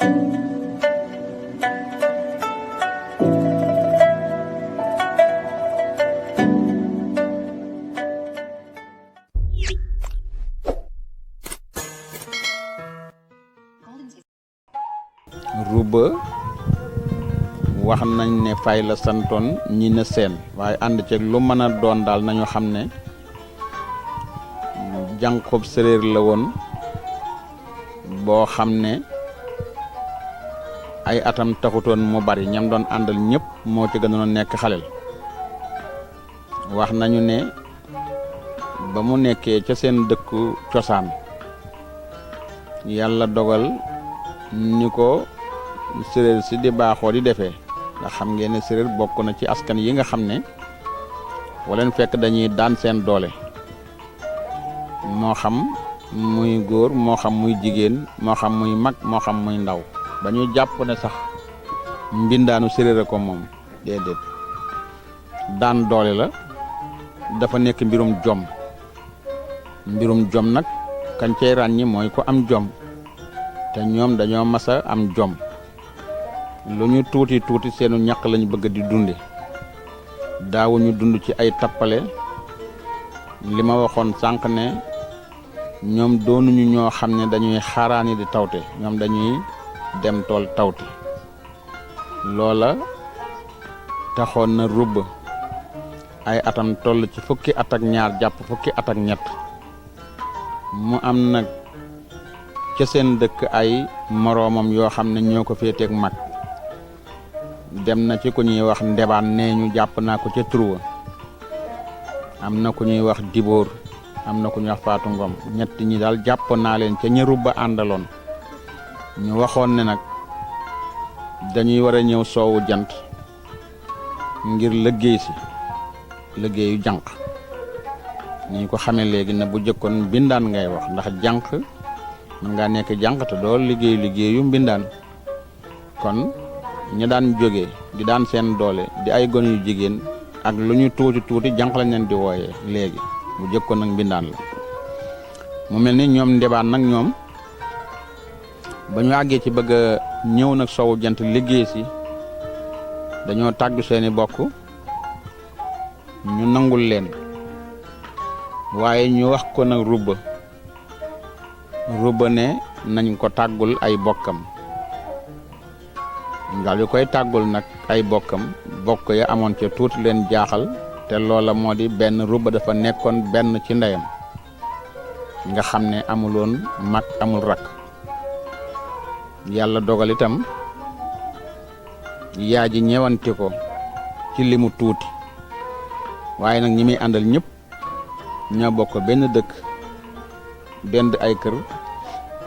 ruba wax nañ ne fay la santoon ñi ne seen waaye ànd ceeg lu mën a doon daal nañu xam ne jànqob séréer la woon boo xam ne ay atam taxutoon mu bari ñam doon àndal ñëpp moo ci gënoon nekk xalel wax nañu ne ba mu nekkee ca seen dëkku cosaan yàlla dogal ni ko séréer si di baaxoo di defee nga xam ngeen ne séréer bokk na ci askan yi nga xam ne waleen fekk dañuy daan seen doole moo xam muy góor moo xam muy jigéen moo xam muy mag moo xam muy ndaw ba ñu jàpp ne sax mbindaanu séréer ko moom déedéet daan doole la dafa nekk mbirum jom nag kañ cey ràññi mooy ko am jom te ñoom dañoo masa am jom lu ñu tuuti seenu ñaq lañu bëgg di dunde daawuñu dund ci ay tappale li ma waxoon sànq ne ñoom doonuñu ñoo xam ne dañuy xaaraani di tawte ñoom dañuy dem tool tawte loola taxoon na rubb ay atam toll ci fukki at ak ñaar jàpp fukki at ak ñett mu am nag ca seen dëkk ay moroomam yoo xam ne ñoo ko féeteeg mag dem na ci ku ñuy wax ndebaan nee ñu jàpp naa ko ca Truwa am na ku ñuy wax Dibóor am na ku ñuy wax Faatu Ngom ñett ñi daal jàpp naa leen ca ña rubba àndaloon ñu waxoon ne nag dañuy war a ñëw soowu jant ngir liggéeyu jànq ni ko xamee léegi na bu jëkkoon mbindaan ngay wax ndax jànq mën ngaa nekk jànq te doo liggéeyu mbindaan kon ña daan jóge di daan seen doole di ay gone yu jigéen ak lu ñu tuuti jànq lañ leen di wooyee léegi bu jëkkoon nag mbindaan la mu mel ni ñoom ndebaan nag ñoom ba ñu àggee ci bëgg a ñëw nag soowu jant liggéey si dañoo tàggu seeni bokk ñu nangul leen waaye ñu wax ko nag rubba ne nañ ko tàggul ay bokkam daal yu koy tàggul nag ay bokkam bokk ya amoon ca tuuti leen jaaxal te loola moo di benn rubba dafa nekkoon benn ci ndeyam nga xam ne amuloon mag amul rakk yàlla dogal itam yaa ji ñewanti ko ci limu tuuti waaye nag ñi muy àndal ñëpp ñoo bokk benn dëkk dend ay kër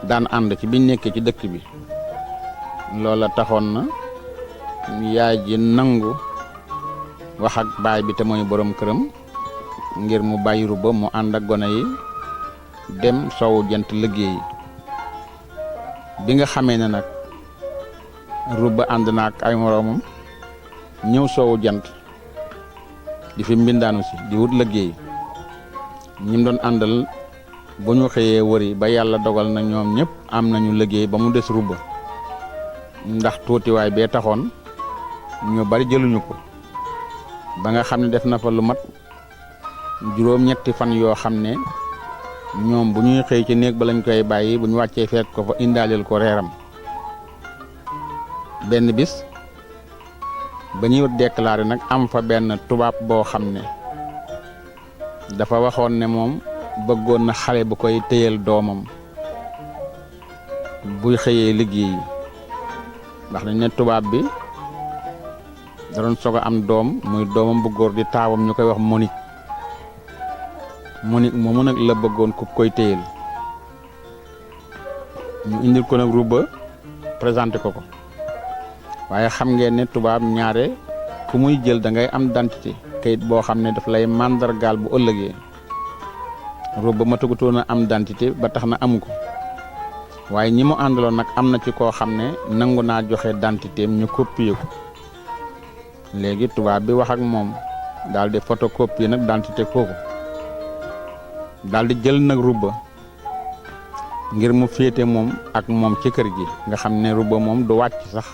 daan ànd ci biñ nekkee ci dëkk bi loola taxoon na yaay ji nangu wax ak baay bi te mooy borom këram ngir mu bàyyi rubba mu ànd ak gone yi dem soowu jant liggéey bi nga xamee ne nag rubba ànd na ak ay moroomam ñëw soowu jant di fi mbindaanu si di wut liggéey ñim doon àndal bu ñu xëyee wëri ba yàlla dogal na ñoom ñëpp am nañu liggéey ba mu des rubba ndax tuutiwaay bee taxoon ñu bari jëluñu ko ba nga xam ne def na fa lu mat juróom-ñetti fan yoo xam ne ñoom bu ñuy xëy ci néeg ba lañ koy bàyyi bu ñu wàccee fekk ko fa indaaleel ko reeram benn bis ba ñuy déclaré nag am fa benn tubaab boo xam ne dafa waxoon ne moom bëggoon na xale bu koy téyal doomam buy xëyee liggéey ndax dañ ne tubaab bi da doon soog a am doom muy doomam bu góor di taawam ñu koy wax Monique moomu nag la bëggoon ku koy téyal ñu indil ko nag rubba présenté ko waaye xam ngeen ne tubaab ñaare ku muy jël da ngay am identité kayit boo xam ne daf lay màndargaal bu ëllëgee rubba ma tëggutoon a am identité ba tax na amu ko waaye ñi mu àndaloon nag am na ci koo xam ne nangu naa joxe identité am ñu copier ko léegi tubaab bi wax ak moom daal di photocopier nag identité kooku daal di jël nag rubba ngir mu féete moom ak moom ci kër gi nga xam ne Ruba moom du wàcc sax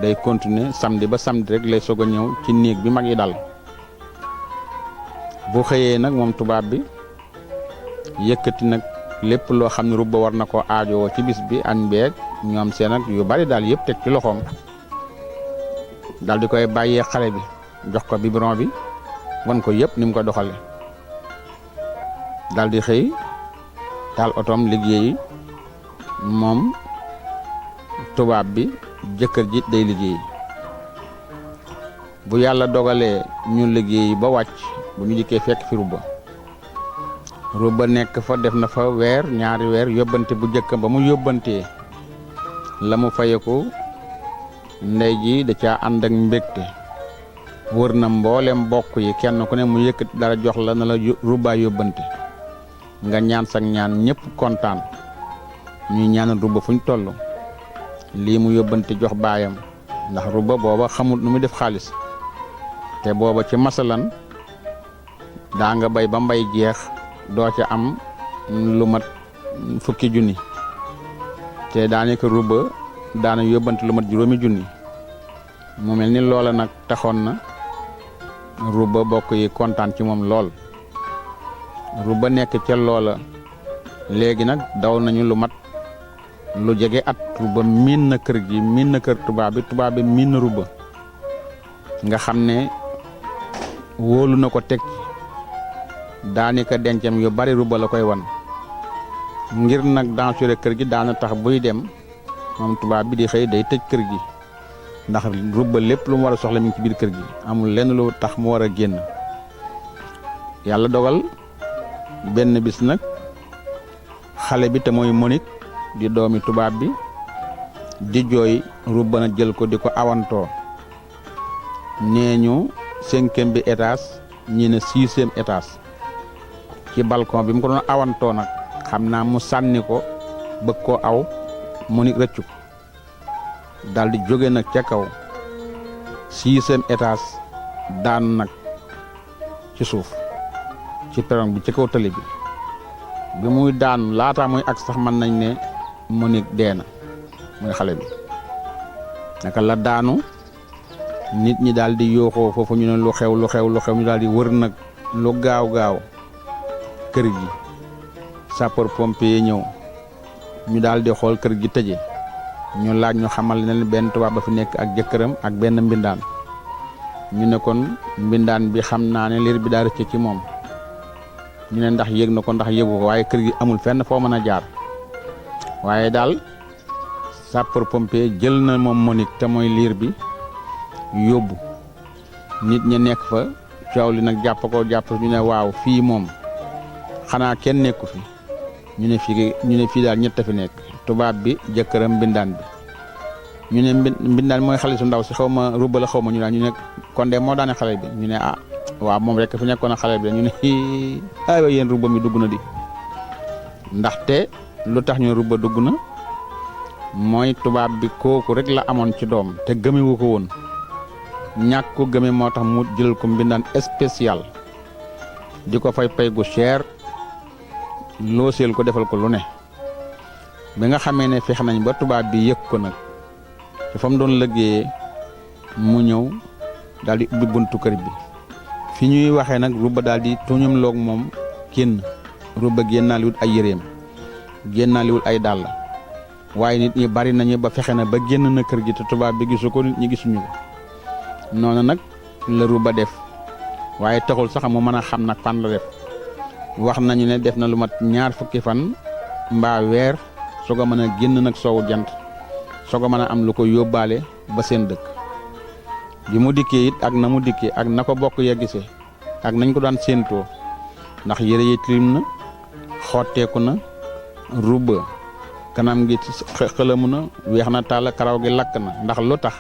day continuer samedi ba samedi rek lay soog a ñëw ci néeg bi mag yi dal. bu xëyee nag moom tubaab bi yëkkati nag lépp loo xam ne Ruba war na ko aajowoo ci bis bi añ beeg ñoom seen ak yu bari daal yëpp teg ci loxoom daal di koy bàyyee xale bi jox ko biberon bi wan ko yëpp ni mu ko doxale daal di xëy taal otoom liggéeyi moom tubaab bi jëkkër ji day liggéey. bu yàlla dogalee ñu liggéeyi ba wàcc bu ñu dikkee fekk fi Ruba nekk fa def na fa weer ñaari weer yóbbante bu jëkk ba mu yóbbantee la mu fayeku ndey ji da caa ànd ak mbégte wër na mboolem mbokk yi kenn ku ne mu yëkkati dara jox la na la Ruba yóbbante nga ñaan sak ñaan ñëpp kontaan ñuy ñaanal Ruba fuñ toll lii mu yóbbante jox baayam ndax Ruba booba xamul nu mu def xaalis te booba ci masalan daa nga bay ba mbay jeex doo ca am lu mat fukki junni te daanaka Ruba daana yóbbante lu mat juróomi junni mu mel ni loola nag taxoon na Ruba bokk yi kontaan ci moom lool. Ruba nekk ca loola léegi nag daw nañu lu mat lu jege at Ruba miin na kër gi miin na kër tubaab bi miin na Ruba nga xam ne wóolu na ko teg daanaka dencam yu bari Ruba la koy wan ngir nag dansuré kër gi daana tax buy dem moom tubaab bi di xëy day tëj kër gi ndax Ruba lépp lu mu war a soxla mi ngi ci biir kër gi amul lenn lu tax mu war a génn. yàlla dogal benn bis nag xale bi te mooy Monique di doomi tubaab bi di jooy Ruba na jël ko di ko awantoo nee ñu 5e bi étage ñi ne 6e étage ci balcon bi mu ko doon awantoo nag xam naa mu sànni ko bëgg koo aw Monique rëccu ko daal di jóge nag ca kaw 6e étage daan nag ci suuf ci perron bi ci kaw tali bi muy daan laata muy ak sax mën nañ ne Monique dee na muy xale bi naka la daanu nit ñi daal di yooxoo foofu ñu ne lu xew ñu daal di wër nag lu gaaw kër gi sapeur pompier ñëw ñu daal di xool kër gi tëje ñu laaj ñu xamal ne benn tubaab ba fi nekk ak jëkkëram ak benn mbindaan ñu ne kon mbindaan bi xam naa ne liir bi daa rëcc ci moom ñu ne ndax yëg na ko ndax yëgu ko waaye kër gi amul fenn foo mën a jaar waaye daal sapeur pompier jël na moom Monique te mooy liir bi yóbbu nit ña nekk fa coow li nag jàpp ñu ne waaw fii moom xanaa kenn nekku fi ñu ne fii daal ñett fi nekk tubaab bi jëkkëram mbindaan bi ñu ne mbindaan mooy xale su ndaw si xaw ma Ruba la xaw ma ñu daal ñu ne kon de moo daane xale bi ñu ne ah waaw moom rek fi nekkoon a xale bi ñu ne ay wa yéen Ruba mi dugg na di ndaxte lu tax ñu Ruba dugg na mooy tubaab bi kooku rek la amoon ci doom te gëmewu ko woon ñàkk ko gëme moo tax mu jël ko mbindaan spécial di ko fay pay gu cher looseel ko defal ko lu ne bi nga xamee ne fex nañ ba tubaab bi yëg ko nag te fa mu doon liggéeyee mu ñëw daal di ubbi buntu kër bi fi ñuy waxee nag Ruba daal di tuñum loog moom génn Ruba génnaaliwul ay yéreem génnaaliwul ay dàll waaye nit ñi bari nañu ba fexe na ba génn na kër gi te tubaab bi gisu ko nit ñi gisuñu ko noonu nag la Ruba def waaye taxul sax mu mën a xam nag fan la def wax nañu ne def na lu mat 2 fukki fan mbaa weer soog a mën a génn nag soowu jant soog a mën a am lu ko yóbbaale ba seen dëkk bi mu dikkee it ak na mu dikkee ak na ko bokk ya gisee ak nañ ko daan séentoo ndax yére yi tilim na xotteeku na Ruba kanam gi xëlamu na weex na tàll karaw gi lakk na ndax lu tax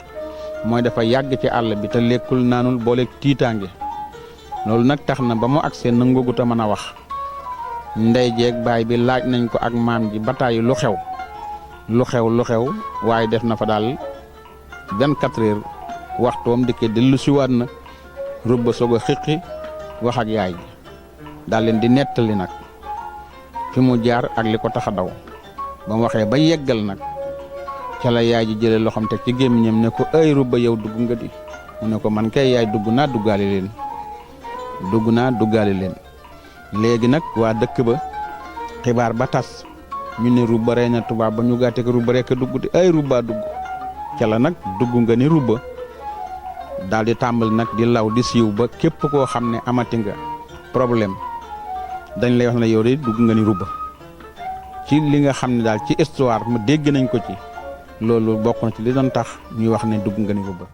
mooy dafa yàgg ci àll bi te lekkul naanul booleeg tiitaange loolu nag tax na ba mu agsee nangugut a mën a wax ndey jeeg baay bi laaj nañ ko ak maam ji bataay lu xew waaye def na fa daal 24 heures waxtoom dikkee dellu siwaat na Ruba soog a xiqi wax ak yaay ji daal leen di nettali nag fi mu jaar ak li ko tax a daw ba mu waxee ba yeggal nag ca la yaay ji jëlee loxoom teg ci gémmiñam ne ko ay Ruba yow dugg nga di mu ne ko man kay yaay dugg naa duggaale leen léegi nag waa dëkk ba xibaar ba tas ñu ne Ruba rey na tubaab ba ñu gàtte ko Ruba rek dugg di ay Ruba dugg ca la nag dugg nga ni Ruba daal di tàmbali nag di law di siiw ba képp koo xam ne amati nga problème dañ lay wax ne yow de dugg nga ni Ruba ci li nga xam ne daal ci histoire mu dégg nañ ko ci loolu bokk na ci li doon tax ñuy wax ne dugg nga ni Ruba